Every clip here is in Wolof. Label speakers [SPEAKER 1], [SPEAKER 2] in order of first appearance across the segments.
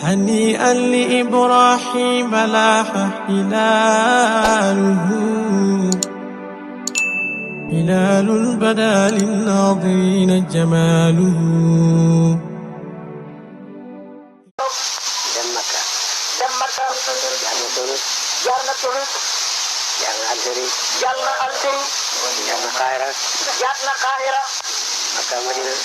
[SPEAKER 1] هنيئا لإبراهيم لاح هلاله هلال بدا للناظرين جماله
[SPEAKER 2] Jarna Tunis, Jarna Algeri, Jarna Kahira, Makkah Madinah,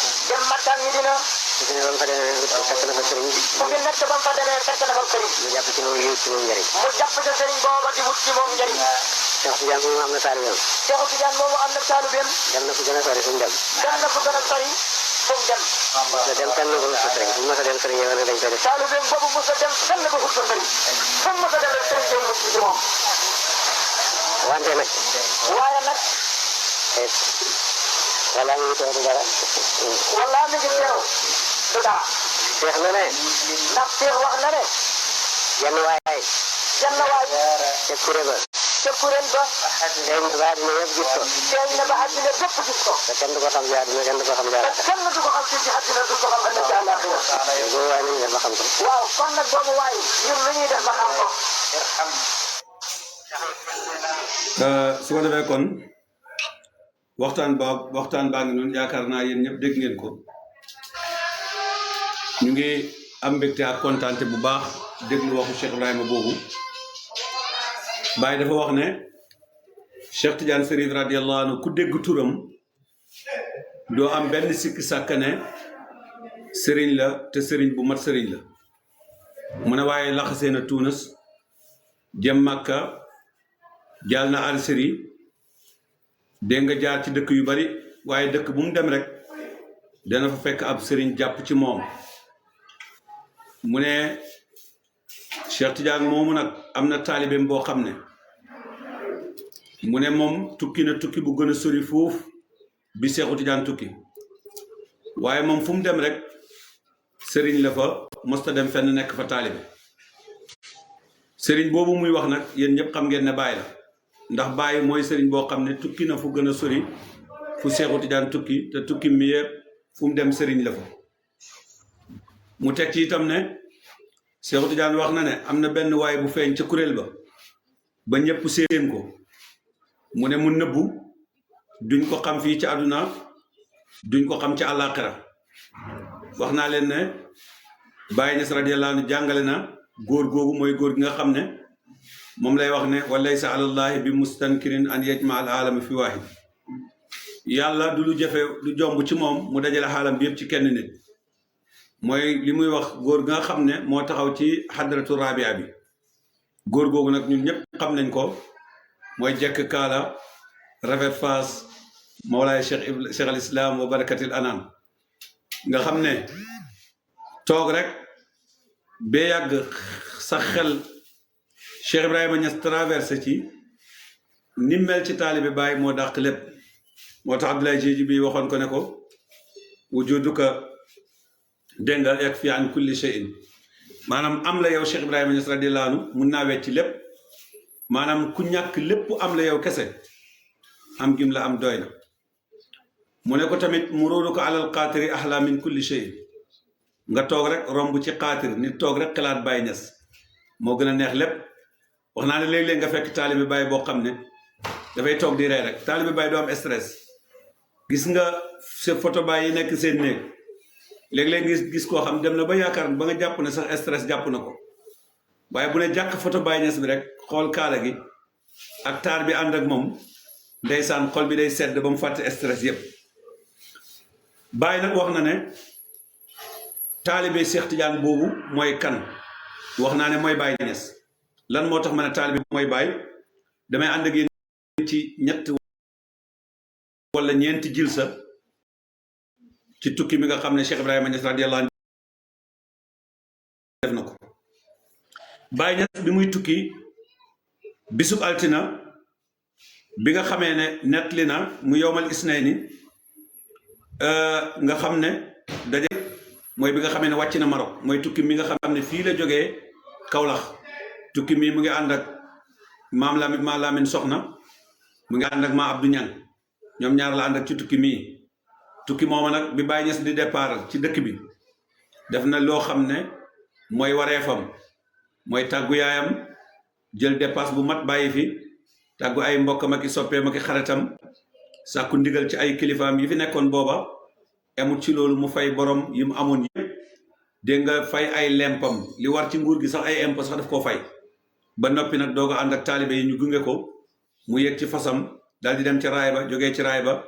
[SPEAKER 2] Medina, Mungkin bang pada kata nama sering. Mungkin nak bang pada kata nama sering. Mujab tu mung yuk mung jari. Mujab tu sering bawa di bukti mung jari. Siapa yang mau amna talu? Siapa yang mau amna talu ben? Jangan pujana sari sundam. Jangan pujana sari sundam. Sedang kan lu sering. Cuma sedang sering yang ada yang sering. Talu ben babu sedang kan lu sering. Semua sedang sering yang bukti mung. Wan nak. Wan nak. Walang itu ada. Walang itu. Sudah. Siapa ni? Nafsir wahna ni. Januari. Sekurang. Yang bahan ni begitu. Yang bahan ni begitu. Macam tu kau sambil. Macam tu kau sambil. Gua ni dah makan tu. Wow, kau nak bawa wine. Ini dah makan tu.
[SPEAKER 3] Su ko defee kon waxtaan baa ngi noonu yaakaar naa yéen ñëpp dégg ngeen ko ñu ngi am mbégte ak kontaante bu baax déglu waxu Cheikh Ibrahima boobu Baye dafa wax ne Cheikh Tidiane Chérif radiyallahu anhu ku dégg turam doo am benn sikki sàkk ne sëriñ la te sëriñ bu mat sëriñ la mu ne waaye laxasee na Tunis jëm Makka jaal na Algérie dégg nga jaar ci dëkk yu bari waaye dëkk bu mu dem rek dana fa fekk ab sëriñ jàpp ci moom mu ne Cheikh Tidiane moomu nag am na taalibeem boo xam ne mu ne moom tukki na tukki bu gën a sori foofu bi Cheikhu Tidiane tukki waaye moom fu mu dem rek sëriñ la fa mosta dem fenn nekk fa taalibe sëriñ boobu muy wax nag yéen ñëpp xam ngeen ne Baye la ndax Baye mooy sëriñ boo xam ne tukki na fu gën a sori fu Cheikhu Tidiane tukki te tukki mi yëpp fu mu dem sëriñ la fa mu teg ci itam ne Cheikhu Tidiane wax na ne am na benn waay bu feeñ ca kuréel ba ñëpp séen ko mu ne mu nëbbu duñ ko xam fii ci àdduna duñ ko xam ci àllaaxira wax naa leen ne Baye Niass radiyallahu anhu jàngale na góor googu mooy góor gi nga xam ne moom lay wax ne walaysa alallahi bi mustankirin an yajma al alama fi waahid yàlla du lu jafe lu jomb ci moom mu dajale xaalam bi yëpp ci kenn nit mooy li muy wax góor nga xam ne moo taxaw ci xadratu rabia bi góor googu nag ñun ñëpp xam nañ ko mooy jekk kaala rafet faas mawlaay cheikh al islam wa barakatil anam nga xam ne toog rek ba yàgg sa xel Cheikh Ibrahima Niass traversé ci ni mel ci taalibe Baye moo dàq lépp moo tax Abdoulaye Jéeji bi waxoon ko ne ko wujuduka dégg nga yakfi an kulli shay'in maanaam am la yow Cheikh Ibrahima Niass radiyallahu anhu mun naa wecc lépp maanaam ku ñàkk lépp am la yow kese am gim la am doy na mu ne ko tamit muruduka alal qaatiri ahla min kulli shay'in nga toog rek romb ci qaatir nit toog rek xalaat Baye Niass moo gën a neex lépp wax naa ne léeg-léeg nga fekk taalibe Baye boo xam ne dafay toog di rey rek taalibe Baye doo am stress gis nga sa photo Baye yi nekk seen néeg léeg-léeg gis koo xam dem na ba yaakaar ba nga jàpp ne sax stress jàpp na ko waaye bu ne jàkk photo Baye Niass bi rek xool kaala gi ak taar bi ànd ak moom ndeysaan xol bi day sedd ba mu fàtte stress yépp Baye nag wax na ne taalibe Cheikh Tidiane boobu mooy kan wax naa ne mooy Baye Niass lan moo tax ma ne taalibe mooy Baye damay ànd ak yéen ci ñett wala ñeenti jil sa ci tukki mi nga xam ne Cheikh Ibrahima Niass radiyallahu anhu def na ko Baye Niass bi muy tukki bisub altina bi nga xamee ne nettali na mu yowmal isnayni nga xam ne daje mooy bi nga xamee ne wàcc na Maroc mooy tukki mi nga xam ne fii la jógee Kaolack tukki mi mu ngi ànd ak maam Lamine Soxna mu ngi ànd ak ma Abdou Niang ñoom ñaar la ànd ak ci tukki mii tukki mooma nag bi Baye Niass di départ ci dëkk bi def na loo xam ne mooy wareefam mooy tàggu yaayam jël dépasse bu mat bàyyi fi tàggu ay mbokkam ak i soppeem ak i xaritam sàkku ndigal ci ay kilifaam yi fi nekkoon booba amut ci loolu mu fay borom yi mu amoon yëpp dégg nga fay ay lempam li war ci nguur gi sax ay impôt sax daf koo fay ba noppi nag doog a ànd ak taalibe yi ñu gunge ko mu yegg ci fasam daal di dem ci raay ba jógee ci raay ba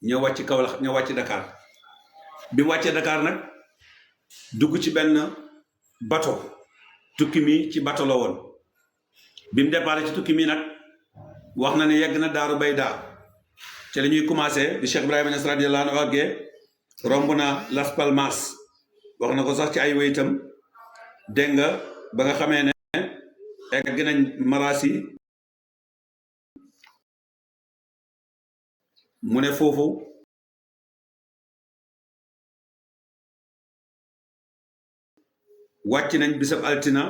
[SPEAKER 3] ñëw wàcc Kaolack ñëw wàcc Dakar bi mu wàccee Dakar nag dugg ci benn bato tukki mi ci bato la woon bi mu départ ci tukki mi nag wax na ne yegg na Daaru Bayda ci la ñuy commencé di Cheikh Ibrahima Niass radiyallahu anhu àggee romb na Las Palmas wax na ko sax ci ay wéytam dégg nga ba nga xamee ne egg nañ Marasi mu ne foofu wàcc nañ bisab altina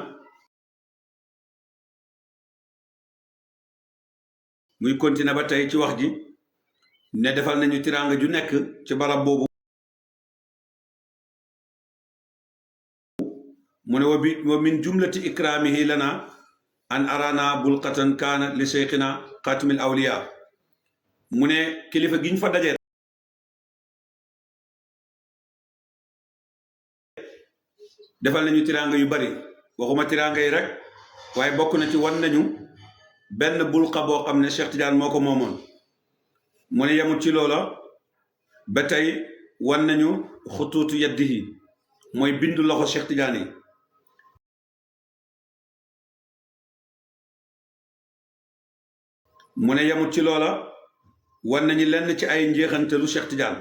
[SPEAKER 3] muy continuer ba tey ci wax ji ne defal nañu tiraanga ju nekk ci barab boobu mu ne wa min jumlati ikraamihi lana an arana bulqatan kaana li cheikhina xaatimil awliya mu ne kilifa gi ñu fa dajee defal nañu tiraanga yu bari waxuma tiraanga yi rek waaye bokk na ci wan nañu benn bulqa boo xam ne Cheikh Tidiane moo ko moomoon mu ne yemut ci loola ba tey wan nañu xutuutu yaddihi mooy bindu loxo Cheikh Tidiane yi mu ne yemut ci loola wan nañu lenn ci ay njeexantelu Cheikh Tidiane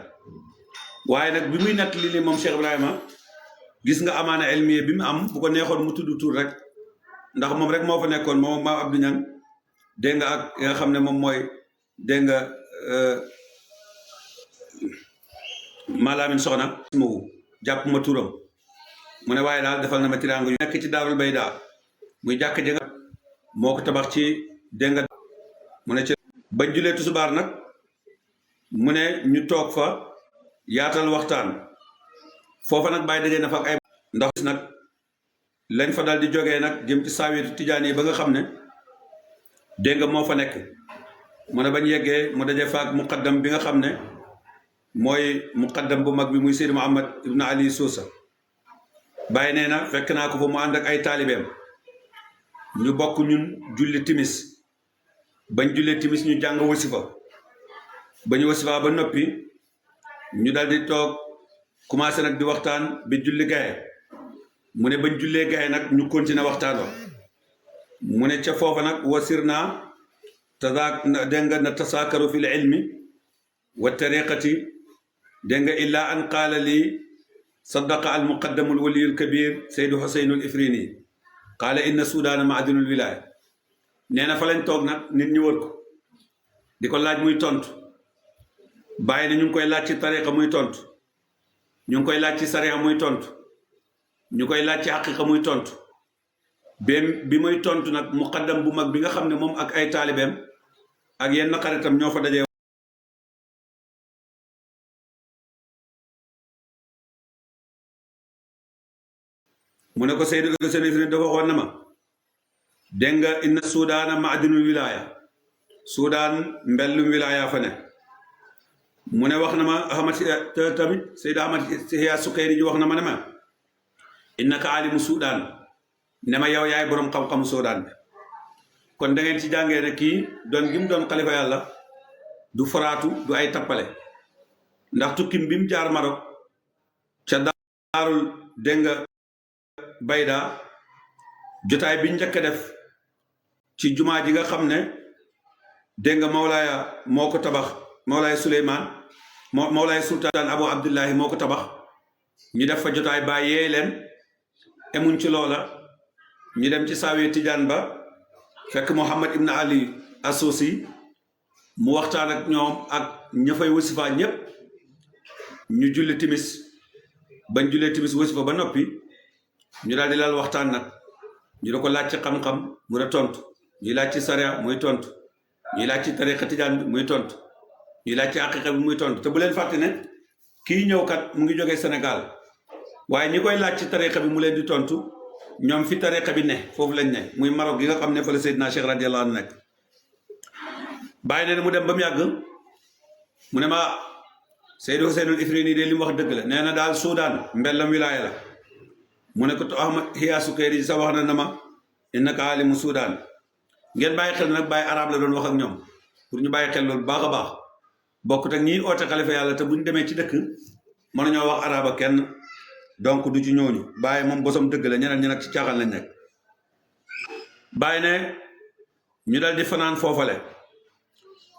[SPEAKER 3] waaye nag bi muy nett li moom Cheikh Ibrahima gis nga amaana elmiye bi mu am bu ko neexoon mu tudd tur rek ndax moom rek moo fa nekkoon moom maam Abdou Niang dégg nga ak nga xam ne moom mooy dégg nga Malamine Soxna mawu jàpp ma turam mu ne waaye daal defal na ma tiraanga yu nekk ci Daarul Bayda muy jàkk ji nga moo ko tabax ci dégg nga mu ne ci bañ julee tusubaar nag mu ne ñu toog fa yaatal waxtaan foofa nag bàyyi dajee na fa ak ay ndax nag lañ fa dal di jógee nag jëm ci saawitu tijaan yi ba nga xam ne dégg nga moo fa nekk mu ne bañ yeggee mu dajee fa ak muqaddam bi nga xam ne mooy muqaddam bu mag bi muy Seydi Mouhamad Ibn Ali Sousa bàyyi nee na fekk naa ko fa mu ànd ak ay taalibeem ñu bokk ñun julli timis bañ jullee timis ñu jàng wasifa ba ñu wasifa ba noppi ñu dal di toog commencé nag di waxtaan bi julli gaye mu ne bañ jullee gaye nag ñu continuer waxtaan wa mu ne ca foofa nag wasir naa tasaak dégg nga na tasaakaru fi l ilmi wa tariqati dégg nga illa an qaala lii sadaqa al muqaddamu al waliyu al kabir Seydu Xuseynu al Ifrini qaala inna sudaana maadinul wilaya nee na fa lañ toog nag nit ñi wër ko di ko laaj muy tontu bàyyi na ñu ngi koy laaj ci tariqa muy tontu ñu ngi koy laaj ci sariya muy tontu ñu koy laaj ci xaqiqa muy tontu bi muy tontu nag muqaddam bu mag bi nga xam ne moom ak ay taalibeem ak yenn xaritam ñoo fa dajee mu ne ko Seydou Sene dafa waxoon na ma dégg nga inna sudaana maadinul wilaya sudaan mbellum wilaya fa ne mu ne wax na ma Ahmad tamit Seydou Ahmad Siya Sukayri ji wax na ma ne ma innaka alimu sudaan ne ma yow yaay boroom xam-xamu sudaan bi kon da ngeen ci jàngee ne kii doon gi mu doon xalifa yàlla du faraatu du ay tappale ndax tukkim bi mu jaar Maroc ca daarul dégg nga Bayda jotaay bi njëkk a def ci jumaa ji nga xam ne dégg nga Mawlaaya moo ko tabax Mawlaaya Suleymaan Mawlaaya Sultaan Abu Abdullahi moo ko tabax ñu def fa jotaay ba yeey leen emuñ ci loola ñu dem ci saawi Tijaan ba fekk Muhammad Ibn Ali Assosi mu waxtaan ak ñoom ak ña fay wasifa ñépp ñu julli timis bañ jullee timis wasifa ba noppi ñu daal di laal waxtaan nag ñu da ko laaj ci xam-xam mu da tontu ñuy laaj ci sariya muy tontu ñuy laaj ci tariqa tijaan bi muy tontu ñuy laaj ci aqiqa bi muy tontu te bu leen fàtte ne kii ñëw kat mu ngi jógee Sénégal waaye ñi koy laaj ci tariqa bi mu leen di tontu ñoom fi tariqa bi ne foofu lañ ne muy Maroc gi nga xam ne fa la Seydina Cheikh radiyallahu anhu nekk bàyyi ne mu dem ba mu yàgg mu ne ma Seydou Ousseynou Ifrini de li mu wax dëgg la nee na daal Soudan mbellam wilaaya la mu ne ko Ahmad Hiyaasu Kayri sa wax na ma innaka alimu Soudan ngeen bàyyi xel nag bàyyi arab la doon wax ak ñoom pour ñu bàyyi xel loolu baax a baax bokkut ak ñiy oote xalifa yàlla te bu ñu demee ci dëkk mënuñoo wax arab ak kenn donc du ci ñooñu bàyyi moom bosom dëgg la ñeneen ñi nag ci caaxaan lañ nekk bàyyi ne ñu dal di fanaan foofale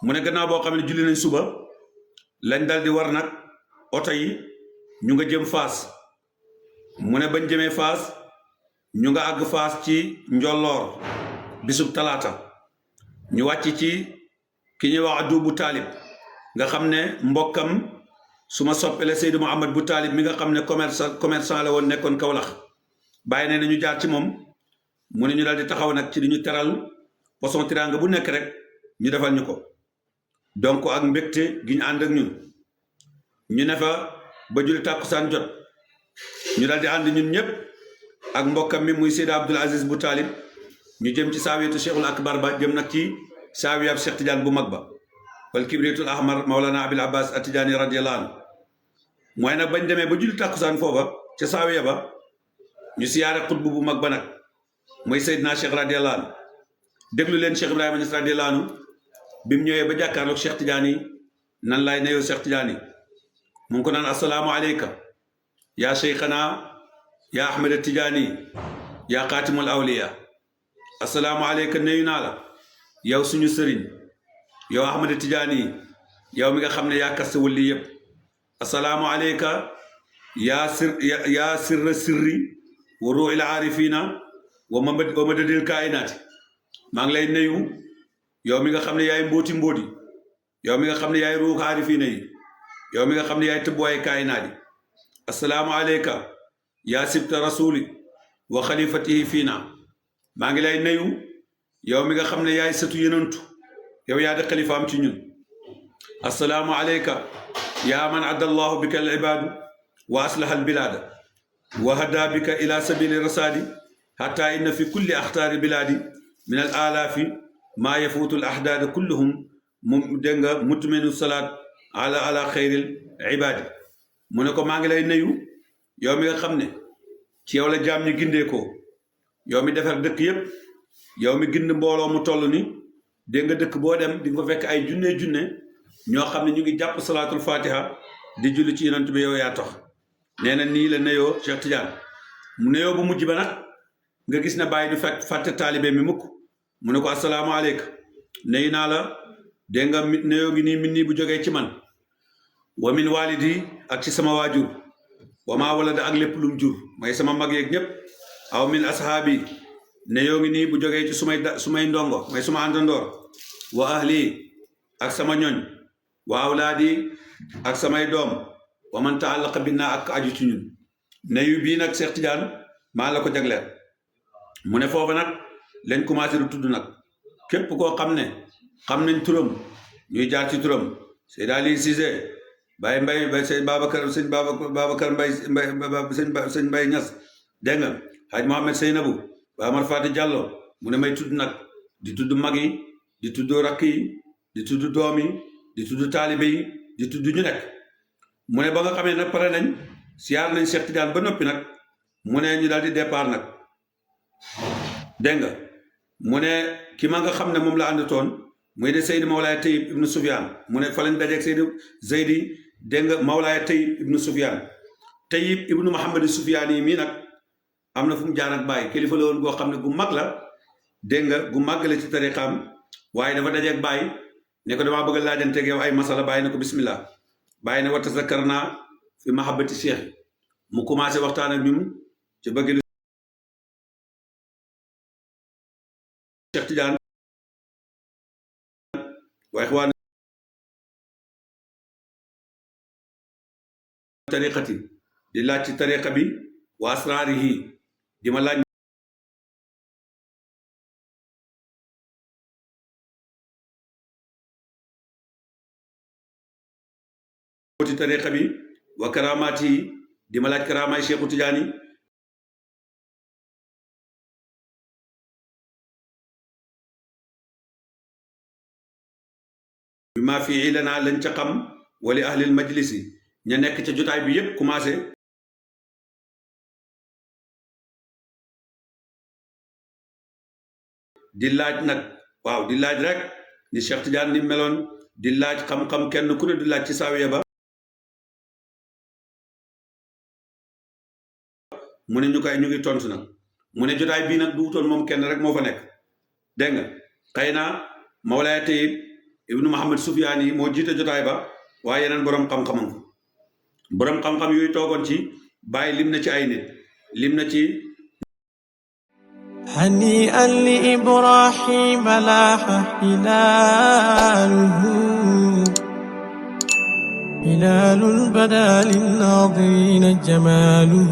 [SPEAKER 3] mu ne gannaaw boo xam ne julli nañ suba lañ dal di war nag oto yi ñu nga jëm Faas mu ne bañ jëmee Faas ñu nga àgg Faas ci njolloor bisub talaata ñu wàcc ci ki ñuy wax Adu bu Taalib nga xam ne mbokkam su ma soppele Seydou Mouhamad bu Taalib mi nga xam ne commerçant la woon nekkoon Kawlax bàyyi ne ñu jaar ci moom mu ne ñu daal di taxaw nag ci di ñu teral poisson tiranga bu nekk rek ñu defal ñu ko donc ak mbégte gi ñu ànd ak ñun ñu ne fa ba julli tàkkusaan jot ñu daal di ànd ñun ñëpp ak mbokkam mi muy Seydou Abdoul Aziz bu Taalib ñu jëm ci saawiyetu Cheikhul Akbar ba jëm nag ci saawiyab Cheikh Tidiane bu mag ba wal kibritul ahmar Mawlana Abil Abbas Atijaani radiyallahu anhu mooy nag bañ demee ba julli tàkkusaan foofa ca saawiya ba ñu siyaare xutbu bu mag ba nag mooy Seydina Cheikh radiyallahu anhu déglu leen Cheikh Ibrahima Niass radiyallahu anhu bi mu ñëwee ba jàkkaarloog Cheikh Tidiane nan laay neyoo Cheikh Tidiane mu ngi ko naan assalaamu aleyka yaa cheikhana yaa Ahmed Tidiane yaa xaatimul awliya assalaamu aleyka neyu naa la yow suñu sëriñ yow Ahmed Tidiane yow mi nga xam ne yaa kaste wulli yëpp assalaamu aleyka yaa sirra sirri wa ruuhil aarifina wa madadil kaayinaati maa ngi lay nuyu yow mi nga xam ne yaay mbóoti mbóoti yow mi nga xam ne yaay ruuh aarifina yi yow mi nga xam ne yaay tëbbuwaay kaayinaat yi assalaamu aleyka yaa sibta rasuli wa xalifatihi fiina maa ngi lay nuyu yow mi nga xam ne yaay sëtu yenantu yow yaa di xalifaam ci ñun assalaamu aleyka yaa man adda allahu bika al ibaadu wa aslaha al bilaada wa hada bika ila sabili rasaadi hatta inna fi kulli axtaari bilaadi min al alaafi maa yafuutu al ahdaada kulluhum mu dégg nga mutminu salaat ala xayril ibaadi mu ne ko maa ngi lay nuyu yow mi nga xam ne ci yow la jaam ñi gindeekoo yow mi defar dëkk yépp yow mi gind mbooloo mu toll ni dégg nga dëkk boo dem di nga fa fekk ay junne ñoo xam ne ñu ngi jàpp salaatul fatiha di julli ci yonent bi yow yaa tax nee na nii la nuyoo Cheikh Tidiane mu nuyoo bu mujj ba nag nga gis ne bàyyi du fàtte taalibe mi mukk mu ne ko assalaamu aleyka nuyu naa la dégg nga nuyoo ngi nii min nii bu jógee ci man wa min walidi ak ci sama waajur wa maa walada ak lépp lum jur mooy sama mag yeeg ñëpp aw min ashaabi nuyoo ngi nii bu jógee ci sumay ndongo mooy suma àndandoor wa ahli ak sama ñoñ wa awlaadi ak samay doom wa man taallaqa bi naa ak aju ci ñun nuyu bii nag Cheikh Tidiane maa la ko jagleel mu ne foofu nag lañ commencé du tudd nag képp koo xam ne xam nañ turam ñuy jaar ci turam Seydi Ali Cissé Baye Mbaye sëñ Babacar Mbaye sëñ Mbaye Niass dégg nga Hadj Mohamed Seynabou Ba Amar Fati Diallo mu ne may tudd nag di tudd mag yi di tudd rakk yi di tudd doom yi di tudd taalibe yi di tudd ñu nekk mu ne ba nga xamee nag pare nañ siyaar nañ Cheikh Tidiane ba noppi nag mu ne ñu daal di départ nag dégg nga mu ne ki ma nga xam ne moom la àndatoon muy de Seydi Mawlaaya Tayyib ibnu Sufyaan mu ne fa lañ dajeeg Seydi dégg nga Mawlaaya Tayyib ibnu Sufyaan Tayyib ibnu Muhammad Sufyaan yi mii nag am na fu mu jaar ak bàyyi kilifa la woon goo xam ne gu mag la dégg nga gu mag la ci tariqaam waaye dafa dajeeg bàyyi ne ko damaa bëgg a laajanteeg yow ay masala bàyyi ne ko bismillah bàyyi ne wa tazakkarna fi mahabbati cheikh mu commencé waxtaan ak ñun ci bëgg lu Cheikh Tidiane waaye xawaan tariqati di laaj ci tariqa bi wa asraarihi di ma laaj ci tariqa bi wa karamaati di ma laaj karamaay Cheikhu Tidiane maa fii lanaa lañ ca xam wali ahlil majlisi ña nekk ca jotaay bi yépp commencé di laaj nag waaw di laaj rek ni Cheikh Tidiane ni meloon di laaj xam-xam kenn ku ne di laaj ci saawiya ba mu ne ñu ngi tontu nag mu ne jotaay bii nag duutoon moom kenn rek moo fa nekk dégg nga xëy na Mawlaaya Tayyib ibnu Muhammad Sufyaan yi moo jiite jotaay ba waaye yeneen borom xam-xamam borom xam-xam yooyu toogoon ci bàyyi lim na ci ay nit lim na ci
[SPEAKER 1] هنيئا لإبراهيم لاح هلال بدا للناظرين جماله